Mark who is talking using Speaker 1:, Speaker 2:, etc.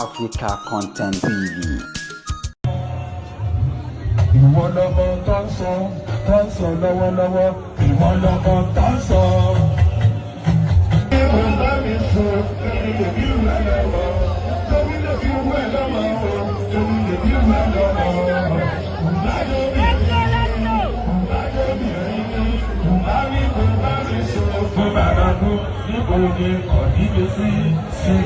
Speaker 1: Africa Content TV.
Speaker 2: Ìwọ lọmọ tó ń sọ, tó ń sọ lọ́wọ́lọ́wọ́. Ìwọ lọmọ tó ń sọ. Mo bá mi sọ lórí lè bí wẹ́ lọ́wọ́, lórí lè bí wẹ́ lọ́wọ́, lórí lè bí wẹ́ lọ́wọ́. Ìbádọ́bìnrin ní bá mi, kò bá mi sọ. Tó bàbá kú níbo ni ọ̀dí mi sí sí.